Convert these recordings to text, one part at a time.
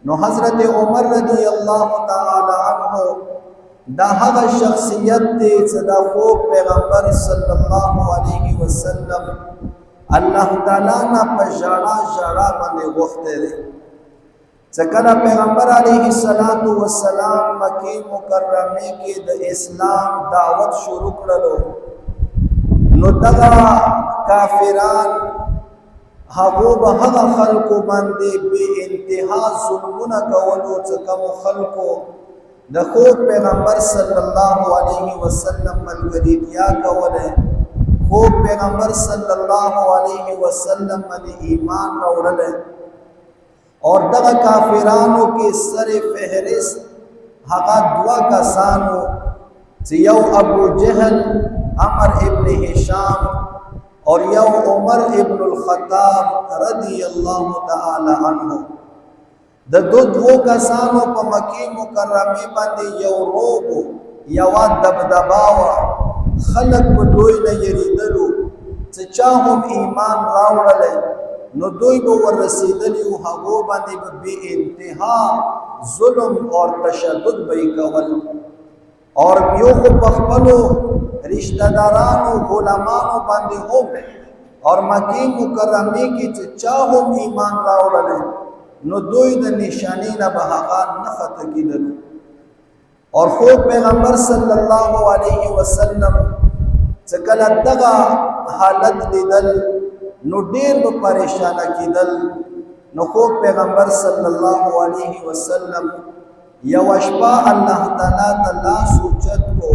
نو حضرت عمر رضی الله تعالی عنہ دا هغه شخصیت دی چې دا خوب پیغمبر صلی الله علیه وسلم الله تعالی نه په ژړا ژړا باندې غوښته دی. چې کله پیغمبر علیه الصلاۃ والسلام مکه مکرمه کې د اسلام دعوت شروع کړلو، نو دغه کافران هغه به هغه خلکو باندې بے انتها ظلمونه کولو چې کوم خلکو د خوږ پیغمبر صلی الله علیه وسلم ملګریتیا کوله، خوږ پیغمبر صلی الله علیه وسلم باندې ایمان راوړل. اور دغه کافرانو کې سر فهرست هغه دوا کسانو چې یو ابو جهل عمر ابن هشام اور یو عمر ابن الخطاب رضی الله تعالی عنہ. د دو دوو کسانو په مکې مکرمې باندې یو روب، یوه دبدبا وه، خلک په دوی نه یریدلو. چې چا هم ایمان راوړلی نو دوی به ورسېدلي وو، هغو باندې به بې انتها ظلم اور تشدد به یې کول. اور یو خو په خپلو رشتہ دارانو غلامانو باندې هم، اور مکې مکرمې کې چې چا هم ایمان راوړلی نو دوی د نشانې نه به هغه نه خطا کېدل. اور خو پیغمبر صلی الله علیه وسلم چې کله دغه حالت لیدل نو ډیر به پریشانه کېدل. نو خو پیغمبر صلی الله علیه وسلم یو شپه الله تعالی ته لاس اوچت کو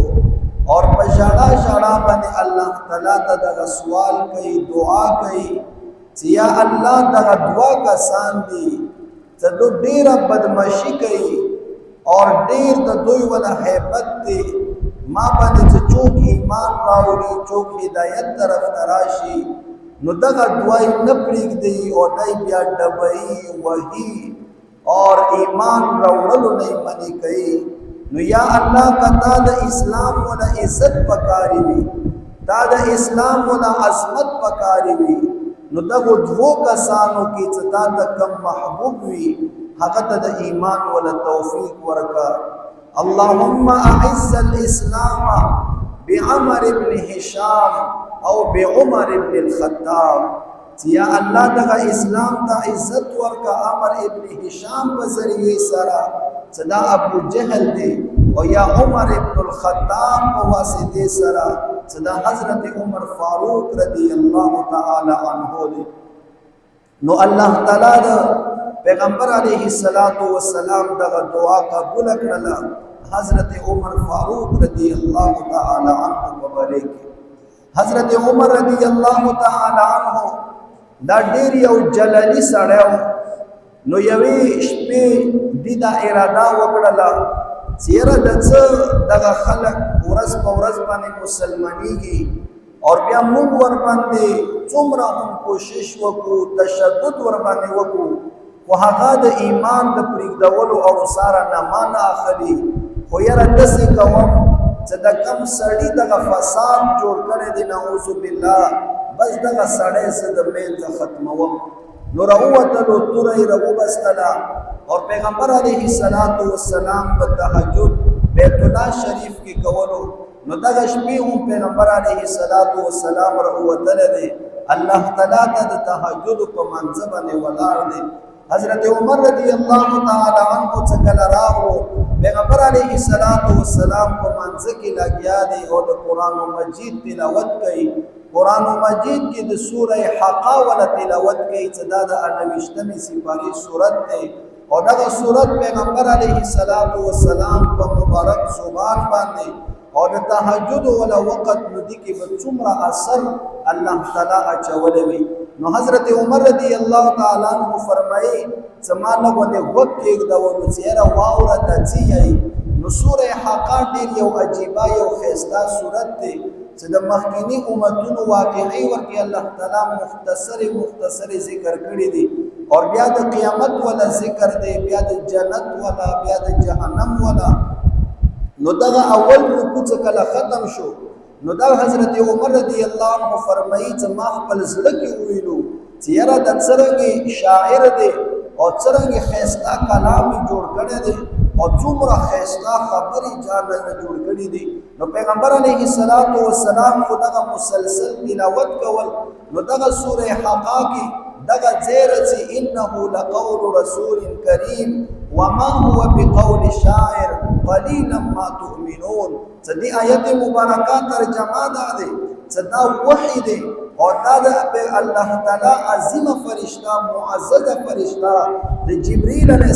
اور په ژړا ژړا باندې الله تعالی ته دغه سوال کوي، دعا کوي چې یا الله دغه دوا کسان دي چې دوی ډیره بدمعشي کوي اور ډیر د دوی ولا هیبت دی، ما باندې چې څوک ایمان راوړي، څوک هدایت طرف ته راشي نو دغه دوای نه پرېږدي او دی بیا ډبوي وهي اور ایمان راوړلو نه منې کوي. نو یا الله که تا د اسلام ولا عزت پکاري وي، تا د اسلام ولا عظمت پکاري وي، نو دغو دوو کسانو کې چې تا ته کم محبوب وي هغه ته د ایمان ولا توفیق ورکا. اللهم اعز الاسلام بعمر ابن هشام او بعمر ابن الخطاب. چې یا الله دغه اسلام ته عزت ورکا عمر ابن هشام په ذریعه سره چې دا ابو جهل دی، او یا عمر ابن الخطاب په واسطه سره چې دا حضرت عمر فاروق رضی الله تعالی عنہ دی. نو الله تعالی د پیغمبر علیه الصلاۃ والسلام دغه دعا قبول کړله حضرت عمر فاروق رضی الله تعالی عنہ مبارک. حضرت عمر رضی الله تعالی عنہ دا ډیر یو جلالی سړی و. نو یوې شپې دی دا اراده وکړله چې یاره د څه دغه خلک ورځ په ورځ باندې مسلمانېږي اور بیا موږ ورباندې څومره هم کوشش وکړو، تشدد ورباندې وکړو، خو هغه د ایمان د پرېږدولو او ساره نه ما نه اخلي. خو یاره داسې کوم چې د کم سړي دغه فساد جوړ کړی دی، نعوذ بالله، بس دغه سړی زه د منځه ختموم. نو راووتلو، توره یې راوبستله اور پیغمبر علیه الصلاۃ والسلام په تهجد بیت الله شریف کې کولو. نو دغه شپې هم پیغمبر علیه الصلاۃ والسلام راووتلی دی، الله تعالی ته د تهجد په منځ باندې ولاړ دی. حضرت عمر رضی الله تعالی عنہ څخه کله راغلو، پیغمبر علیه الصلاۃ والسلام په منځ کې لګیا دی او د قرآن مجید تلاوت کوي. قرآن مجید کې د سوره حقا ولا تلاوت کوي چې دا د 29مې سپارې سورت دی، او دغه سورت پیغمبر علیه الصلاۃ والسلام په مبارک زبان باندې او د تهجد ولا وخت نو دي کې به څومره اثر الله تعالی اچولی وي. نو حضرت عمر رضی الله تعالی عنہ فرمایي چې ما له غوندې غوږ کېږدولو چې یاره واوره ته څه یایي. نو سوره حقا ډېر یو عجیبه یو ښایسته سورت دی چې د مخکیني امتونو واقعي ورکې الله تعالی مختصر مختصر ذکر کړی دی، اور بیا د قیامت ولا ذکر دی، بیا د جنت ولا، بیا د جهنم ولا. نو دغه اول رکوع چې کله ختم شو، نو دا حضرت عمر رضی الله عنه فرمایي چې ما خپل زړه کې وویلو چې یاره د څرنګه شاعر دی او څرنګه ښایسته کلام یې جوړ کړی دی او څومره ښایسته خبرې ځان له جوړ کړي دي. نو پیغمبر علیه الصلاۃ والسلام خو دغه مسلسل تلاوت کول. نو دغه سوره حقا کې دغه ځای راځي، انه لقول رسول کریم وما هو بقول شاعر قلیلا ما تؤمنون. چې دې آیت مبارکه ترجمه دا ده چې دا وحی دی او دا د الله تعالی عظیمه فرشتہ، معززه فرشتہ د جبرئیل علیه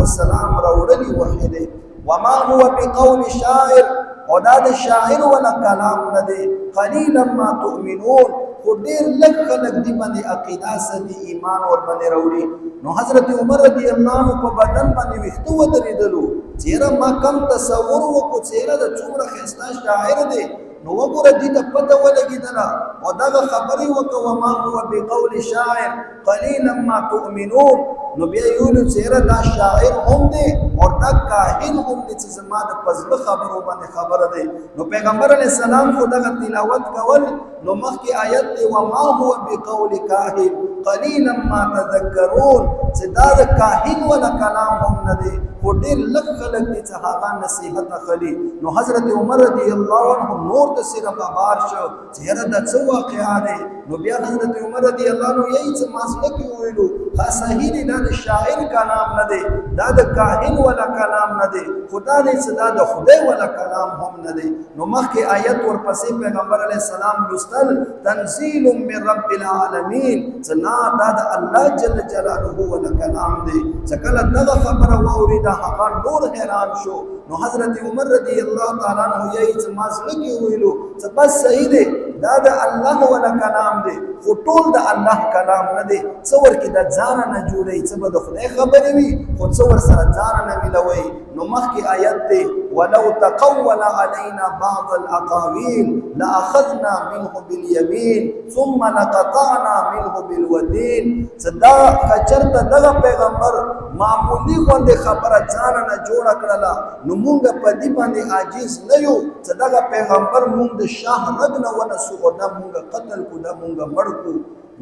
السلام راوړلی وحی دی. وما هو بقول شاعر، او دا د شاعر ولا کلام نه دی. قلیلا ما تؤمنون، خو ډېر لږ خلک دې باندې عقیده ساتي، ایمان ور باندې راوړي. نو حضرت عمر رضی الله عنه په بدن باندې ویښته ودرېدلو، چیرې ما کم تصور وکړو چیرې د څومره ښایسته شاعر دی. نو وګوره دې ته پته ولګېدله او دغه خبرې وکړه، وما هو بقول شاعر قلیلا ما تؤمنون. نو بیا یې وویل چیرې دا شاعر هم دی او دا کاهن هم دی چې زما د په زړه خبرو باندې خبره دی. نو پیغمبر علیه السلام خو دغه تلاوت کول. نو مخکې آیت دی وما هو بقول کاهن قلیلا ما تذکرون، چې دا د کاهن ولا کلام هم نه دی، خو ډېر لږ خلک دي چې هغه نصیحت اخلي. نو حضرت عمر رضی الله عنه نور د سره بار شو چې یاره دا څه واقعه دی. نو بیا حضرت عمر رضی الله عنه یې چې ما زړه کې وویلو ښه صحیح دی، دا د شاعر کلام نه دی، دا د کاهن ولا کلام نه دی، خو دا دی چې دا د خدای ولا کلام هم نه دی. نو مخکې آیت ورپسې پیغمبر علیه السلام لوستل، تنزیل من رب العالمین، چې نه دا د الله جل جلاله ولا کلام دی. چې کله دغه خبره واورېده هغه نور حیران شو. نو حضرت عمر رضی الله تعالی عنہ یې چې ما زړه کې وویلو چې بس صحیح دی، دا د الله ولا کلام دی، خو ټول د الله کلام نه دی. څه ورکې د ځانه نه جوړوي، څه به د خدای خبرې وي، خو څه ورسره ځانه نه ملوي. نو مخکې آیت دی، ولو تقول علينا بعض الاقاويل لاخذنا منه باليمين ثم لقطعنا منه بالودين. چې دا که چېرته دغه پیغمبر معمولي غوندې خبره ځانه نه جوړه کړله، نو مونږ په دې باندې عاجز نه یو چې دغه پیغمبر مونږ د شاه رګ نه ونسو او دا مونږ قتل کو، دا مونږ مړ کو.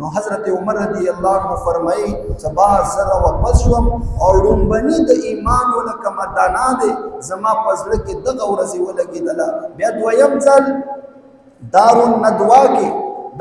نو حضرت عمر رضی الله عنه فرمایي چې باز زه راواپس شوم او لومبني د ایمان وله کومه دانا دی زما په زړه کې دغه ورځې ولګېدله. بیا دویم ځل دارالندوا کې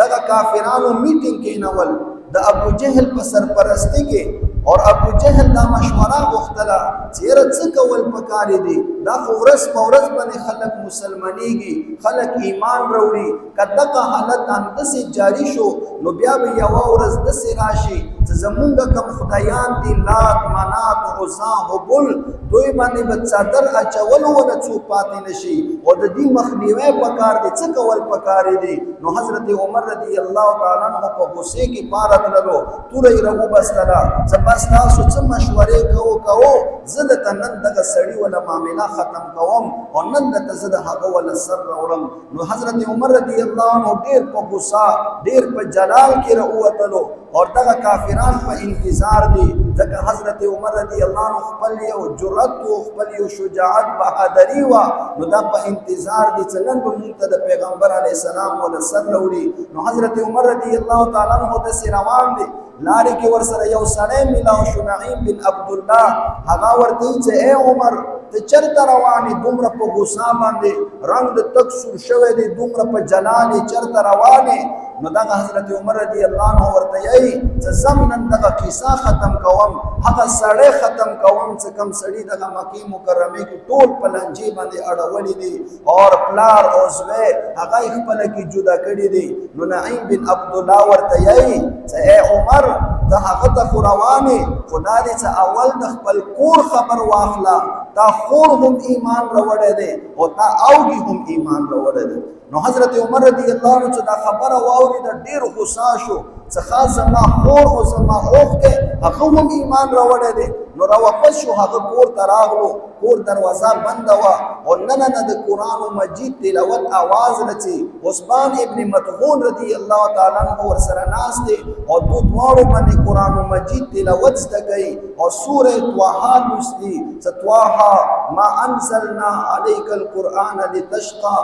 دغه کافرانو میټینګ کېنول د ابو جهل په سرپرستی کې، اور ابو جهل دا مشوره غوښتله چې یاره څه کول پکار دي، دا خو ورځ په ورځ باندې خلک مسلمانېږي، خلک ایمان راوړي، که دغه حالت همداسې جاري شو نو بیا به یوه ورځ داسې راشي چې زمونږ کوم خدایان دي، لات، منات، عزا، هبل، دوی باندې به څادر اچولو وله څوک پاتې نه شي، او د دې مخنیوی پکار دی، څه کول پکار دي. نو حضرت عمر رضی الله تعالی عنه په غصې کې پاره تللو، توره یې راوبستله چې بس تاسو څه مشورې کوو کوو، زه درته نن دغه سړي وله معامله ختم کوم او نن درته زه د هغه وله سر راوړم. نو حضرت عمر رضی الله عنه ډېر په غصه، ډېر په جلال کې راووتلو اور دغه کافران په انتظار دي، ځکه حضرت عمر رضی الله عنه خپل یو جرأت او خپل یو شجاعت بهادری وه، نو دا په انتظار دي چې نن به مونږ ته د پیغمبر علیه السلام وله سر راوړي. نو حضرت عمر رضی الله تعالی عنه داسې روان دي، لارې کې ورسره یو سړی ملاو شو، نعیم بن عبدالله. هغه ورته وایي چې ای عمر، ته چېرته روان یې؟ دومره په غصه باندې رنګ د تک سور شوی دی، دومره په جلال یې، چېرته روان یې؟ نو دغه حضرت عمر رضی الله عنه ورته وایي چې زم نن دغه قصه ختم کوم، هغه سړی ختم کوم چې کوم سړي دغه مکې مکرمې کې ټول په لانجې باندې اړولي دي اور پلار او زوی هغه یې خپله کې جدا کړي دي. نو نعیم بن عبدالله ورته وایي چې ای عمر، ته هغه ته خو روان یې، خو دا دی چې اول د خپل کور خبر واخله، تا خور هم ایمان راوړی دی او تا اوګي هم ایمان راوړی دی. نو حضرت عمر رضی الله عنه چې دا خبره واورېده ډېر غوسه شو چې ښه زما خور او زما اوښکی هغه هم ایمان راوړی دی. نو راواپس شو، هغه کور ته راغلو، کور دروازه بنده وه او ننه نه د قرآن مجید تلاوت آواز رچي. عثمان ابن مطغون رضی الله تعالی عنه ورسره ناست دی او دو دواړو باندې قرآن مجید تلاوت زده کوي او سوره طه لوستي چې طه ما انزلنا علیک القرآن لتشقى.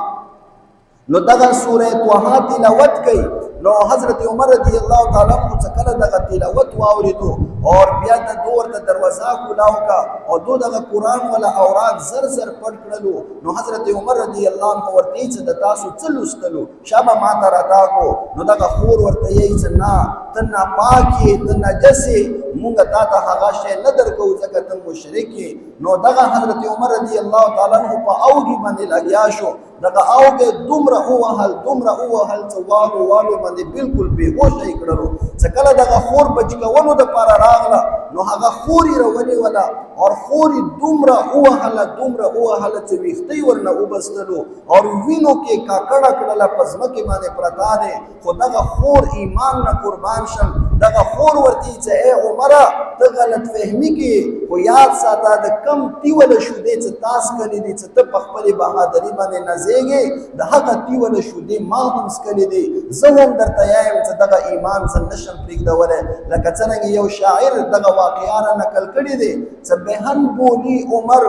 نو دغه سوره طه تلاوت کوي. نو حضرت عمر رضی الله تعالی عنہ څخه کله دغه تلاوت واوریدو اور بیا د دور ته دروازه کولاو کا او دو دغه قران ولا اوراق زر زر پټ کړلو، نو حضرت عمر رضی الله عنه ورته چې د تاسو څه لوستلو، شابه ما ته راتا کو. نو دغه خور ورته یې چې نه، ته ناپاک یې، ته نجس یې، مونږ تا ته هغه شی نه درکو ځکه ته مشرک یې. نو دغه حضرت عمر رضی الله تعالی عنہ په اوګي باندې لګیا شو، دغه اوګه دومره ووهل، دومره ووهل چې والو والو باندې بالکل بېهوشه یې کړلو. چې کله دغه خور بچ کولو دپاره راغله، نو هغه خور یې راونیوله او خور یې دومره ووهله، دومره ووهله چې ویښته یې ورنه وبستلو او وینو کې کاکړه کړله، په ځمکې باندې پرته دی. خو دغه خور، ایمان نه قربان شم، دغه خور ورته چې ای عمره، ته غلط فهمي کې، خو یاد ساته د کم تیوله شودې چې تاس کلي دي چې ته په خپلې بهادري باندې نزېږې، د هغه تیوله شودې ما هم څکلې دي. زه هم درته یم چې دغه ایمان زه نشم پرېږدولی. لکه څرنګه یو شاعر دغه واقعه را نقل کړې دی چې بہن بولی عمر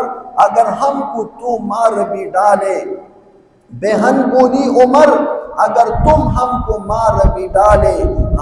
اگر ہم کو تو مار بھی ڈالے، بہن بولی عمر اگر تم ہم کو مار بھی ڈالے،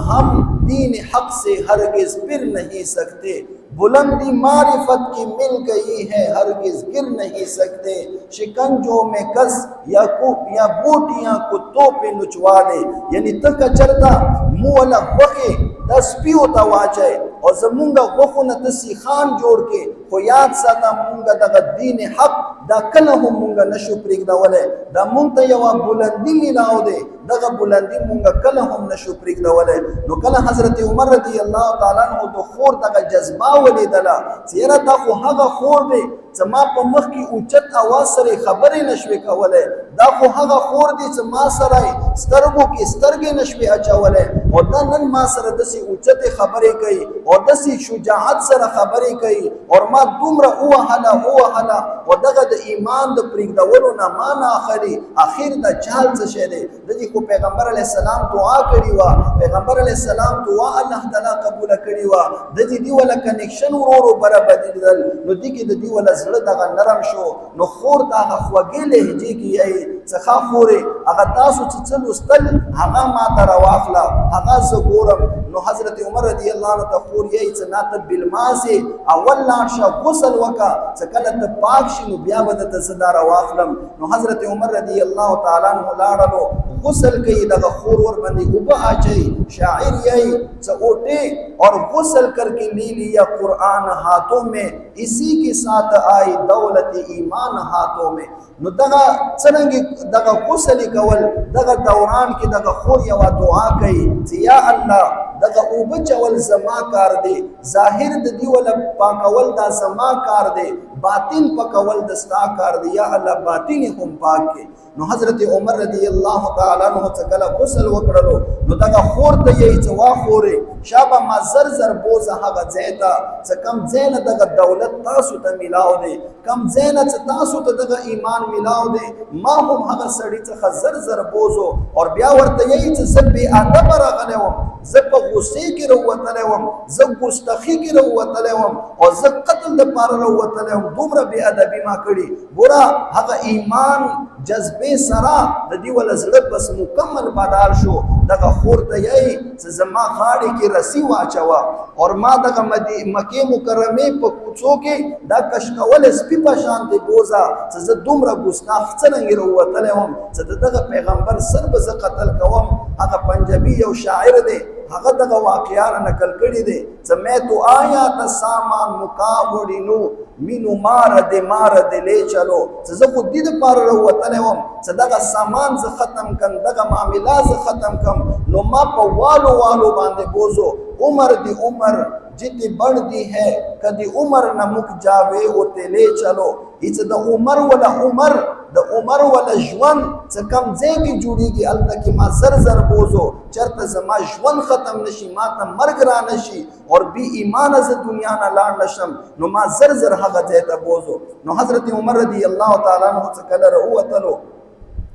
ہم دین حق سے ہرگز پھر نہیں سکتے، بلندی معرفت کی مل گئی ہے ہرگز گر نہیں سکتے، شکنجوں میں کس یا کو یا بوٹیاں کتوں پہ نچوا دے. یعنی ته که چرته مو ولا غوښې د سپیو ته واچوې او زمونږ غوښو نه ته سیخان جوړ کې، خو یاد ساته مونږ دغه دین حق دا کله هم مونږ نشو پرېږدولی. دا مونږ ته یوه بلندي میلاو دی، دغه بلندي مونږ کله هم نشو پرېږدولی. نو کله حضرت عمر رضی الله تعالی عنہ د خور دغه جذبه ولیدله چې یاره دا خو هغه خور دی چې ما په مخ کې اوچت اواز سره خبرې نشوې کولی، دا خو هغه خور دی چې ما سره سترګو کې سترګې نشوې اچولی، او دا نن ما سره داسې اوچتې خبرې کوي او داسې شجاعت سره خبرې کوي، او ما دومره ووهله ووهله او دغه د ایمان د پرېږدولو نه ما نه اخلي. اخر د چال څه شی دی؟ د دې خو پیغمبر علیه السلام دعا کړې وه، پیغمبر علیه السلام دعا الله تعالی قبوله کړې وه. د دې دی ولا کنیکشن ورو ورو برابرېدل، نو دې کې د دې ولا زړه دغه نرم شو. نو خور ته هغه خوږې لهجې کې یې څه خورې، هغه تاسو چې څه لوستل هغه ما ته راواخله، هغه زه ګورم. نو حضرت عمر رضی الله عنه ته خور یې چې نه، ته بالماسې اول لاړ شه، غسل وکړه، چې کله ته پاک شي نو بیا به درته زه دا راواخلم. نو حضرت عمر رضی الله تعالی عنہ لاړلو، غسل کوي، دغه خور ور باندې اوبه اچوي. شاعر یې چې اوټे اور غسل کر کے لے لیا قرآن ہاتھوں میں، اسی کے ساتھ آئی دولت ایمان ہاتھوں میں. نو دغه څنګه دغه غسل کول، دغه دوران کې دغه خور یوه دعا کوي چې یا الله، دغه اوبه چول زما کار دی، ظاهر د دی ولا پاکول دا زما کار دی، باطن پاکول د ستا کار دی، یا الله باطن هم پاک کې. نو حضرت عمر رضی الله تعالی عنہ څخه کله غسل وکړلو، نو دغه خور ته یې چې وا خورې، شابه ما زر زر بوزه هغه ځای ته چې کم ځای نه دغه دولت تاسو ته میلاو دی، کم ځای نه چې تاسو ته دغه ایمان میلاو دی، ما هم هغه سړي څخه زر زر بوزو. اور بیا ورته یې چې زه بې ادبه راغلی وم، زه په غصې کې راووتلی وم، زه ګستاخي کې راووتلی وم او زه قتل دپاره راووتلی وم، دومره بې ادبي ما کړي. ګوره هغه ایمان جذبې سره د دې ولا زړه بس مکمل بدل شو. دغه خور ته یې چې زما غاړې کې رسی واچوه اور ما دغه مکې مکرمې په کوڅو کې دا کشکول سپي په شان دی بوزه چې زه دومره ګستاخ څرنګه راووتلی وم چې د دغه پیغمبر سر به زه قتل کوم. هغه پنجابي یو شاعر دی، هغه دغه واقعا را نقل کړی دی چې میں تو آیا ته سامان مقاوړینو مینو مار دې مار دې لې چلو، چې زه خو دې دپاره راووتلی وم چې دغه سامان زه ختم کم، دغه معامله زه ختم کم، نو ما په والو والو باندې بوزو. عمر دی عمر جتی بڑھ دی ہے کدی عمر نہ مک جاوے او تے لے چلو. هیڅ د عمر ولا عمر د عمر ولا ژوند څه کم ځای کې جوړیږي، هلته کې ما زر زر بوزو، چرته زما ژوند ختم نشي، ما ته مرګ را نشي اور بی ایمانه زه دنیا نه لاړ نشم، نو ما زر زر هغه ځای ته بوزو. نو حضرت عمر رضی الله تعالی عنہ څه کله راووتلو،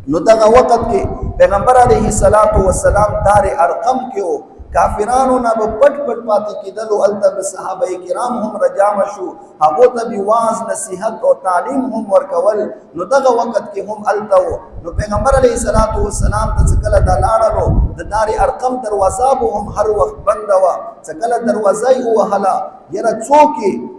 نو دغه وخت کې پیغمبر علیه الصلاۃ والسلام دار ارقم کې و. کافرانو نه به پټ پټ پاتې کېدلو. هلته به صحابه کرام هم رجامه شو، هغو ته به واز، نصیحت او تعلیم هم ورکول. نو دغه وخت کې هم هلته وو. نو پیغمبر علیه الصلاة والسلام ته چې کله دا لاړلو، د دار ارقم دروازه به هم هر وخت بنده وه. چې کله دروازه یې ووهله، یاره څوک؟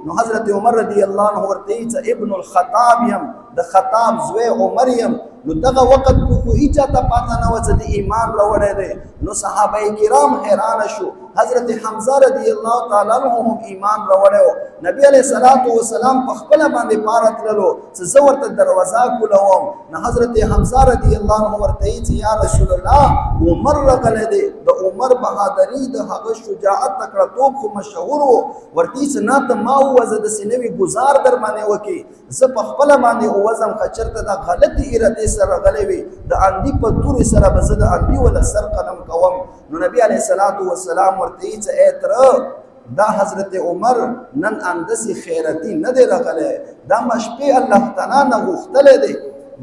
نو حضرت عمر رضی الله عنه ورته یې چې ابن الخطاب یم، د خطاب زوی عمر یم. نو دغه وخت خو هیچا ته پاته نه وه چې د ایمان راوړی دی. نو صحابه کرام حیران شو. حضرت حمزه رضی الله تعالی عنہ هم ایمان راوړی و. نبی علیه الصلاة والسلام په خپله باندې پاره تللو چې زه ورته دروازه کولوم. نو حضرت حمزه رضی الله عنه ورته یې چې یا رسول الله، عمر راغلی دی. د عمر بهادري، د هغه شجاعت، تکړهتوب خو مشهور و. ورته یې چې نه، ته ما ووځه، داسې نوي ګزار در باندې وکړي، زه په خپله باندې ووځم. که چېرته د غلطې ارادې سره راغلی وي، د اندي په تورې سره به زه د اندي وله سر قلم کوم. نو نبی علیه الصلاة والسلام ورته یې چې ای تره، دا حضرت عمر نن اندسې خیرتی نه دی راغلی. دا ما شپې الله تعالی نه غوښتلی دی،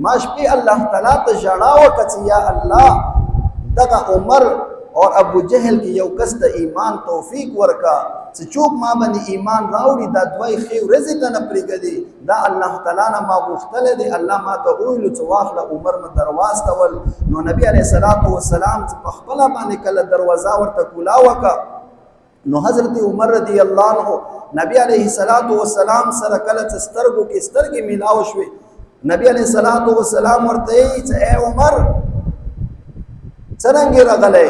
ما شپې الله تعالی ته ژړا وکړه چې یا الله، دغه عمر او ابو جهل کې یو کس ته ایمان توفیق ورکا چې څوک ما باندې ایمان راوړي، دا دوی ښې ورځې ته نه پرېږدي. دا الله تعالی نه ما غوښتلی دی، الله ما ته وویلو چې واخله، عمر مې درواستول. نو نبی علیه الصلاة والسلام چې په خپله باندې کله دروازه ورته کولا وکړه، نو حضرت عمر رضی الله عنه نبی علیه الصلاة والسلام سره کله چې سترګو کې سترګې ملاو شوې، نبی علیه الصلاة والسلام ورته یې چې ای عمر، څرنګه راغلی؟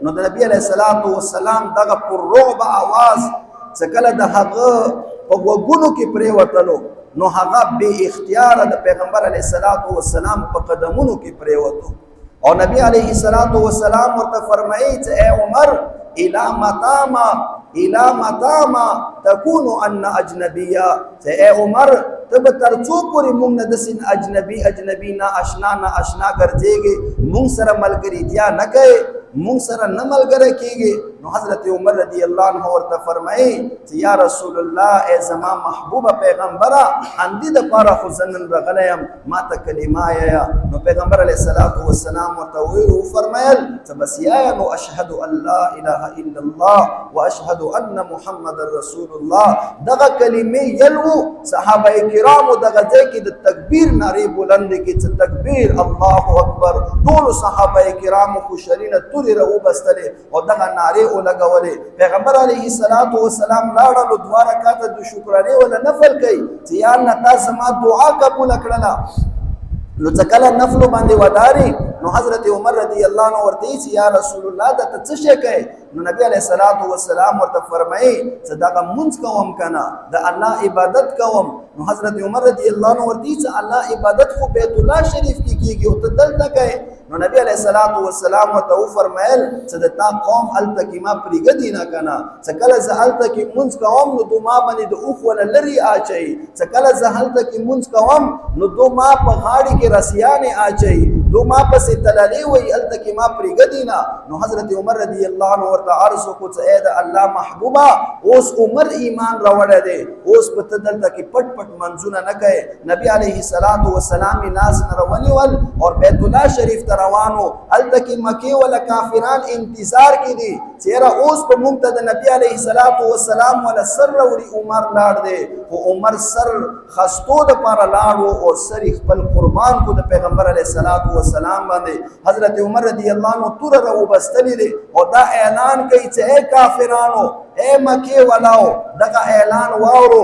نو د نبی علیه الصلاة والسلام دغه پر رعب आवाज چې کله د هغه په غوږونو کې پریوتلو، نو هغه بے اختیار د پیغمبر علیه الصلاة والسلام په قدمونو کې پریوتو. او نبی علیه الصلاة والسلام ورته فرمایي چې اے عمر، الى متى ما الى متى ما تكون ان اجنبیا؟ چې اے عمر، ته به تر څو پورې مونږ نه داسې اجنبي اجنبي، نه اشنا نه اشنا ګرځېږي، مونږ سره ملګریتیا نه کوي، مونږ سره نه ملګری کېږي؟ نو حضرت عمر رضی الله عنه ورته فرمایي چې یا رسول الله، ای زما محبوبه پیغمبره، اندی د پاره خو زه نن راغلی یم، ما ته کلمه یا. نو پیغمبر علیه الصلاة والسلام ورته ویل، فرمایل چې بس یا، نو اشهد ان لا اله الا الله واشهد ان محمد رسول الله. دغه کلمې یلو، صحابه کرامو دغه ځای کې د تکبیر نارې بلند کې چې تکبیر، الله اکبر. ټول صحابه کرامو خوشالي نه تورې راوبستلې او دغه نارې ولګولې. پیغمبر علیه الصلاة والسلام لاړلو، دوه رکعاته د شکرانې ولا نفل کوي چې یا الله، تا زما دعا قبول کړله. نو چې کله نفل باندې وداري، نو حضرت عمر رضی الله عنه ورته چې یا رسول الله، دا ته څه شي کوي؟ نو نبی علیه الصلاة والسلام ورته فرمایي چې دغه مونځ کوم کنه، د الله عبادت کوم. نو حضرت عمر رضی الله عنه ورته چې الله عبادت خو بیت الله شریف کې کیږي او ته دلته کوي. نو نبی علیه الصلاة والسلام ورته وفرمایل چې د تا قوم هلته کې ما پرېږدي نه کنه. چې کله زه هلته کې مونځ کوم، نو دو ما باندې د اوښ وله لرې اچوي. چې کله زه هلته کې مونځ کوم، نو دو ما په غاړې کې رسیانې اچوي، دو ما پسې تللې وي، هلته کې ما پرېږدي نه. نو حضرت عمر رضی الله عنه ورته عرض وکړو چې ای د الله محبوبه، اوس عمر ایمان راوړی دی، اوس به ته دلته کې پټ پټ منځونه نه کوې. نبی علیه الصلاة والسلام لاس نه راونیول او بیت الله شریف ته روانو. هلته کې مکې ولا کافران انتظار کې دي چې یاره، اوس په مونږ ته د نبی علیه الصلاة والسلام ولا سر راوړي، عمر لاړ دی. خو عمر سر خستو د پاره لاړو او سر خپل قربان کو د پیغمبر علیه الصلاة والسلام باندې. حضرت عمر رضی الله عنه تور راوبستلې دي او دا اعلان کوي چې اے کافرانو، اے مکې ولاو، دغه اعلان واورو،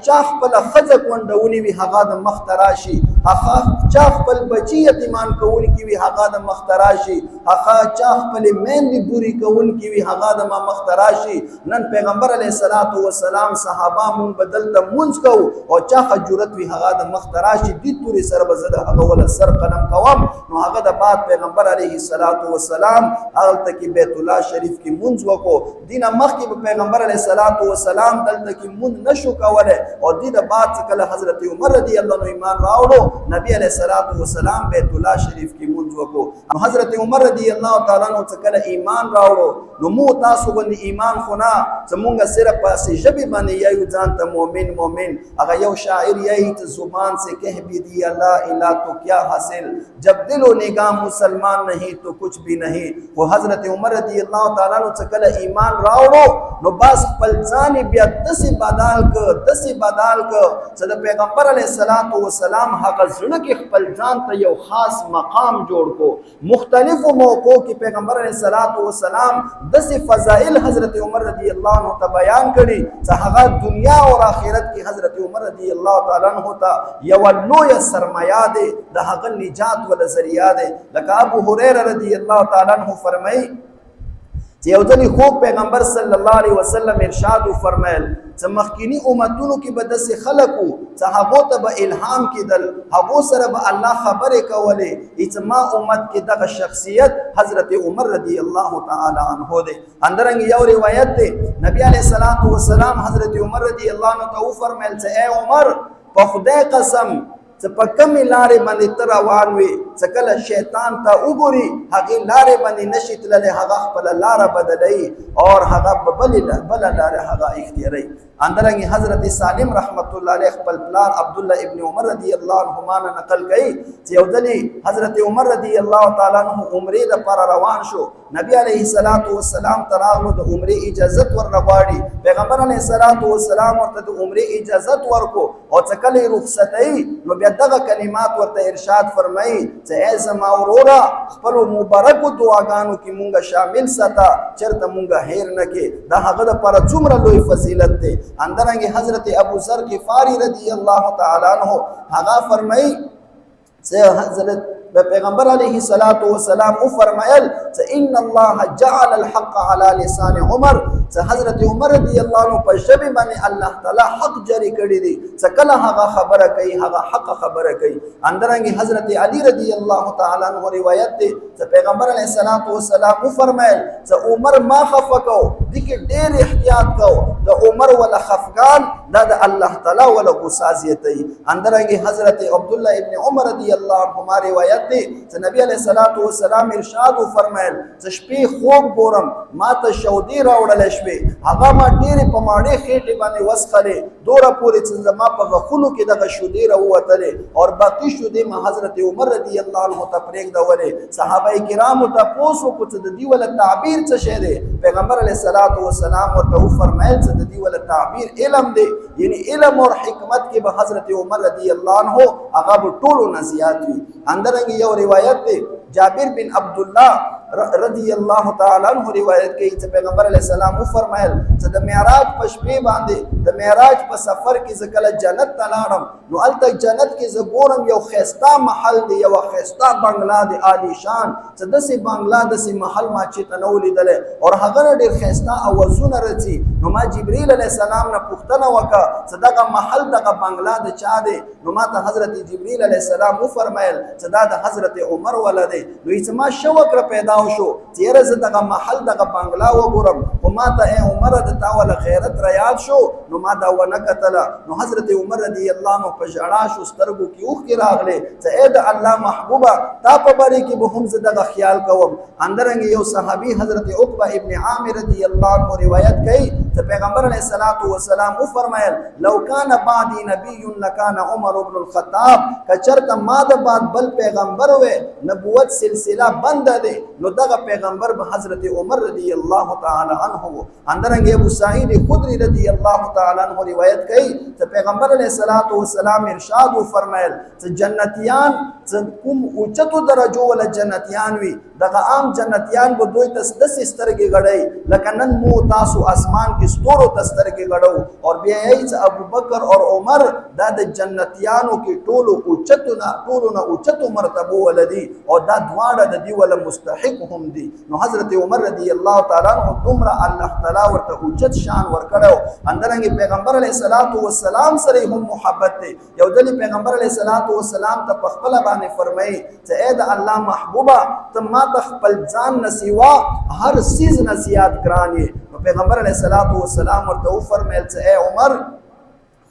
چا خپل ښځه کونډونی وي، هغه د مخ ته راشي. هغه چا خپل بچي یتیمان کوونکي وي، هغه د مخ ته راشي. هغه چا خپل میندې بوري کوونکي وي، هغه د ما مخ ته راشي. نن پیغمبر علیه الصلاة والسلام صحابه مونږ بدل ته مونځ کوو او چا جرأت وي، هغه د مخ ته راشي. دې تورې سره به زه د هغه وله سر قلم کوم. نو هغه د بعد پیغمبر علیه الصلاة والسلام هلته کې بیت الله شریف کې مونځ وکړو. دینه مخکې به پیغمبر علیه الصلاة والسلام دلته کې مونځ نشو کولی. راغله او دې د بعد څخه کله حضرت عمر رضی الله عنه ایمان راوړو، نبی علیہ الصلوۃ والسلام بیت الله شریف کې مونږ وکړو. حضرت عمر رضی الله تعالی عنہ څخه کله ایمان راوړو، نو مو تاسو باندې ایمان خو نه، زمونږ صرف پاسې ژبې باندې یو ځان ته مؤمن مؤمن. هغه یو شاعر یې ته زبان سے کہہ بھی دیا لا الہ تو کیا حاصل، جب دل و نگاہ مسلمان نہیں تو کچھ بھی نہیں. خو حضرت عمر رضی الله تعالی عنہ څخه کله ایمان راوړو، نو بس خپل ځان بیا داسې بدل ک، داسې بدل ک چې د پیغمبر علیه الصلاۃ والسلام هغه زړه کې خپل ځان ته یو خاص مقام جوړ کو. مختلفو موقعو کې پیغمبر علیه الصلاۃ والسلام داسې فضائل حضرت عمر رضی الله عنه ته بیان کړي چې هغه دنیا او آخرت کې حضرت عمر رضی الله تعالی عنہ ته یو لویه سرمایه ده، د هغه نجات ول ذریعہ ده. لکه ابو هريره رضی الله تعالی عنہ فرمایي چې یو ځلې خوب پیغمبر صلی الله علیه وسلم ارشاد وفرمایل چې مخکینی امتونو کې به داسې خلک وو چې هغو ته به الهام کېدل، هغو سره به الله خبرې کولې. چې ما امت کې دغه شخصیت حضرت عمر رضی الله تعالی عنہ دی. اندرنګ یو روایت دی، نبی علیہ الصلوۃ والسلام حضرت عمر رضی الله عنه ته وفرمایل چې ای عمر، په خدای قسم چې په کومې لارې باندې ته روان وې، چې کله شیطان ته وګوري هغې لارې باندې نشي تللی، هغه خپله لاره بدلوي او هغه په بلې بله لاره هغه اختیاروي. اندرنګ حضرت سالم رحمت الله علیه خپل پلار عبد الله ابن عمر رضی الله عنهما نه نقل کوي چې یو ځلې حضرت عمر رضی الله تعالی عنہ عمرې دپاره روان شو. نبی علیه الصلاۃ والسلام ته راغلو، د عمرې اجازت ورنه غواړي. پیغمبر علیه الصلاۃ والسلام ورته د عمرې اجازت ورکو او چې کله یې رخصتوي، نو بیا دغه کلمات ورته ارشاد فرمایي چې ای زما وروره، خپلو مبارکو دعاګانو کې مونږ شامل ساته، چېرته مونږ هېر نه کې. دا هغه دپاره څومره لوی فضیلت دی. اندرنګ حضرت ابو ذر غفاری رضی الله تعالی عنہ هغه فرمایي چې حضرت پیغمبر علیه الصلاۃ والسلام او فرمایل چې ان الله جعل الحق على لسان عمر، چې حضرت عمر رضی الله عنه په ژبه باندې الله تعالی حق جاری کړی دی، چې کله هغه خبره کوي هغه حق خبره کوي. اندرنګ حضرت علی رضی الله تعالی عنہ روایت دی چې پیغمبر علیه الصلاۃ والسلام او فرمایل چې عمر ما خفقو، دکې ډېر احتیاط کو، د عمر ولا خفقان دا د الله تعالی ولا غصه زیاتوي. اندرنګ حضرت عبد الله ابن عمر رضی الله عنهما روایت دی چې نبی علیه الصلاۃ والسلام ارشاد وفرمایل چې شپې خوب ګورم، ما ته شودې راوړل شوې، هغه ما ډېرې په ماړې خېټې باندې وڅښلې، دوره پورې چې زما په غاښونو کې دغه شودې راووتلې، او باقي شودې ما حضرت عمر رضی الله عنه ته پرېږدولې. صحابه کرامو تپوس وکړو چې د دې وله تعبیر څه شی دی؟ پیغمبر علیه الصلاۃ والسلام ورته وفرمایل چې د دې وله تعبیر علم دی، یعنی علم او حکمت کې به حضرت عمر رضی الله عنه هغه به ټولو نه زیات وي. اندرنګ یو روایت دی، جابر بن عبد الله رضی الله تعالی عنہ روایت کوي چې پیغمبر علیه السلام وفرمایل چې د معراج په شپې باندې، د معراج په سفر کې زه کله جنت ته لاړم، نو هلته جنت کې زه ګورم یو ښایسته محل دی، یوه ښایسته بنګلا دی عالیشان، چې داسې بنګلا داسې محل ما چېرته نه و لیدلی، او هغه نه ډېر ښایسته اوازونه راځي. نو ما جبریل علیه السلام نه پوښتنه وکړه چې دغه محل دغه بنګلا د چا دی؟ نو ما ته حضرت جبریل علیه السلام وفرمایل چې دا د حضرت عمر وله دی. نو یې ما شوق را پیدا شو چې یاره زه دغه محل دغه بنګلا وګورم، خو ما ته ای عمره د تا وله غیرت را یاد شو، نو ما دا ونه کتله. نو حضرت عمر رضی الله عنه په ژړا شو، سترګو کې اوښکې راغلې چې ای د الله محبوبه، تا په باره کې به هم زه دغه خیال کوم. اندرنګ یو صحابي حضرت عقبه ابن عامر رضی الله عنه روایت کوي چې پیغمبر علیه الصلاۃ والسلام وفرمایل لو کان بعدی نبی لکان عمر بن الخطاب، که چرته ما د بعد بل پیغمبر وې، نبوت سلسله بند ده، نو دغه پیغمبر به حضرت عمر رضی الله تعالی عنہ وو. اندرنګ ابو سعید خدری رضی الله تعالی عنہ روایت کوي چې پیغمبر علیه الصلاۃ والسلام ارشاد وفرمایل چې جنتیان چې کوم اوچتو درجو ول جنتیان وي، دغه عام جنتیان به دوی ته داسې سترګې غړی لکه نن مو تاسو اسمان کې ستورو ته سترګې غړو، او بیا یې چې ابوبکر او عمر دا د جنتیانو کې ټولو نه اوچتو مرتبو ولدي، او دا دواړه د دې وله مستحق هم دي. نو حضرت عمر رضی الله تعالی عنہ دومره الله تعالی ورته اوچت شان ورکړو. اندرنګ پیغمبر علیه الصلاۃ والسلام سره هم محبت دی. یو ځل پیغمبر علیه الصلاۃ والسلام ته په خپل باندې فرمایي چې ای د الله محبوبه، ته ما ته خپل ځان نه سیوا هر څیز نه زیات ګران یې. نو پیغمبر علیه الصلاۃ والسلام ورته وفرمایل چې ای عمر،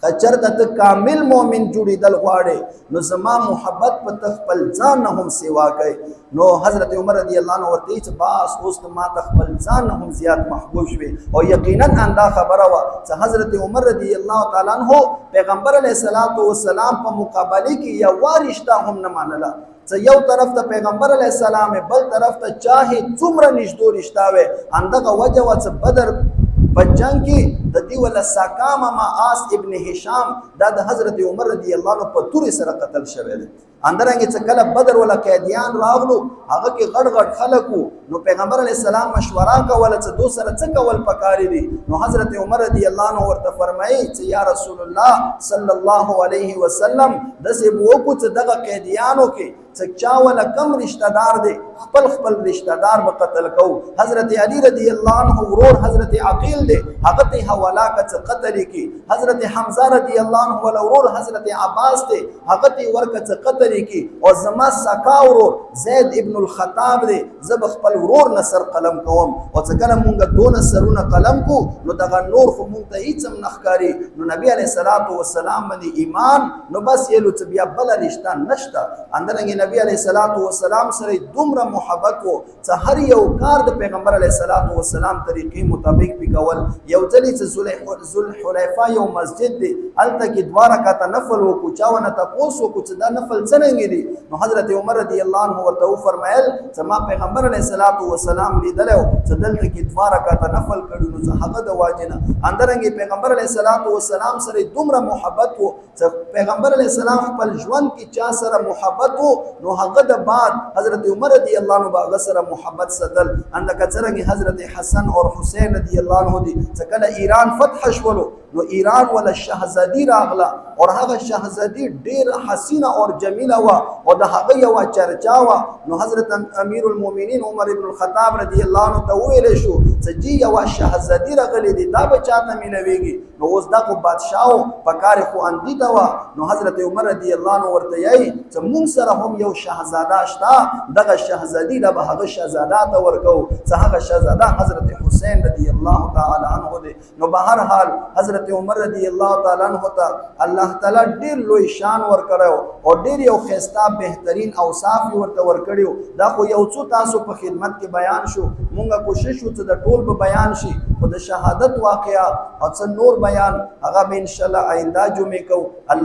که چرته ته کامل مؤمن جوړېدل غواړې، نو زما محبت په ته خپل ځان نه هم سیوا کوي. نو حضرت عمر رضی الله عنه ورته چې باس اوس ته ما ته خپل ځان نه هم زیات محبوب شوې. او یقینا اندا خبره وه چې حضرت عمر رضی الله تعالی عنہ پیغمبر علیه الصلاۃ والسلام په مقابله کې یوه رشته هم نه منله، چې یو طرف ته پیغمبر علیه السلام، بل طرف ته چاهے څومره نږدې رشته وي. همدغه وجه وه چې بدر په جنگ کې د دې ولا ساکامه ما آس ابن هشام دا د حضرت عمر رضی الله عنه په تورې سره قتل شوی دی. اندرنګ چې کله بدر ولا قیدیان راغلو، هغه کې غړ غړ خلکو، نو پیغمبر علی السلام مشوره کوله چې دو سره څه کول پکاري دي. نو حضرت عمر رضی الله عنه ورته فرمایي چې یا رسول الله صلی الله علیه وسلم، داسې وکړو چې دغه قیدیانو کې چې چا ولا کم رشتہ دار دی، خپل خپل رشتہ دار به قتل کو. حضرت علی رضی الله عنه ورور حضرت عقیل دی، هغه ته حواله کڅ قتل کی. حضرت حمزه رضی الله عنه ول ورور حضرت عباس دی، هغه ته ورکه څ قتل کی. او زما سکا ورور زید ابن الخطاب دی، زب خپل ورور نصر قلم کوم. او چې کله مونږ دون سرونه قلم کو، نو دغه نور خو مونږ ته هیڅ هم نخکاری. نو نبی علیہ الصلوۃ والسلام باندې ایمان، نو بس یې لو چې بیا بل رشتہ نشته. اندرنګ نبی علیہ الصلوۃ والسلام سره دومره محبت وو چې هر یو کار د پیغمبر علیہ الصلوۃ والسلام طریقې مطابق پکول. یو ځلې چې ذوالحلیفه یو مسجد دی، هلته کې دوه رکعاته نفل وکړو، چا ونه تپوس وکړو چې دا نفل څنګه دی. نو حضرت عمر رضی الله عنه ورته وفرمایل چې ما پیغمبر علیه الصلاۃ والسلام لیدلی چې دلته کې دوه رکعاته نفل کړو، نو زه هغه د واجې نه. اندرنګ پیغمبر علیه الصلاۃ والسلام سره دومره محبت وو چې پیغمبر علیه السلام خپل ژوند کې چا سره محبت وو، نو هغه د بعد حضرت عمر رضی الله عنه به هغه سره محبت ساتل. ان لکه څرنګه حضرت حسن او حسین رضی الله عنه دي چې کله ایران فتح شولو، نو ایران ولا شهزادی راغله، او هغه شهزادی ډیر حسینه او جمیله وه او د هغه یوه چرچا وه. نو حضرت امیر المؤمنین عمر ابن الخطاب رضی الله عنه ته وویل شو چې جی یوه شهزادی راغلې دي، دا به چاته میلاویږي؟ نو اوس دا خو بادشاه و، پکار خو اندی ته وه. نو حضرت عمر رضی الله عنه ورته یایي چې مونږ سره هم یو شهزاده شته، دغه شهزادی له به هغه شهزاده ته ورکوو، چې هغه شهزاده حضرت حسین رضی الله تعالی عنه دی. نو به هر حال حضرت عمر رضی الله تعالی عنہ ته الله تعالی ډیر لوی شان ورکړو او ډیر یو خستا بهترین اوصاف یې ورته ورکړیو. دا خو یو څو تاسو په خدمت کې بیان شو، مونږه کوشش وکړو چې د ټول به بیان شي، خو د شهادت واقعا او څه نور بیان هغه به ان شاء الله آینده جمعې کوو.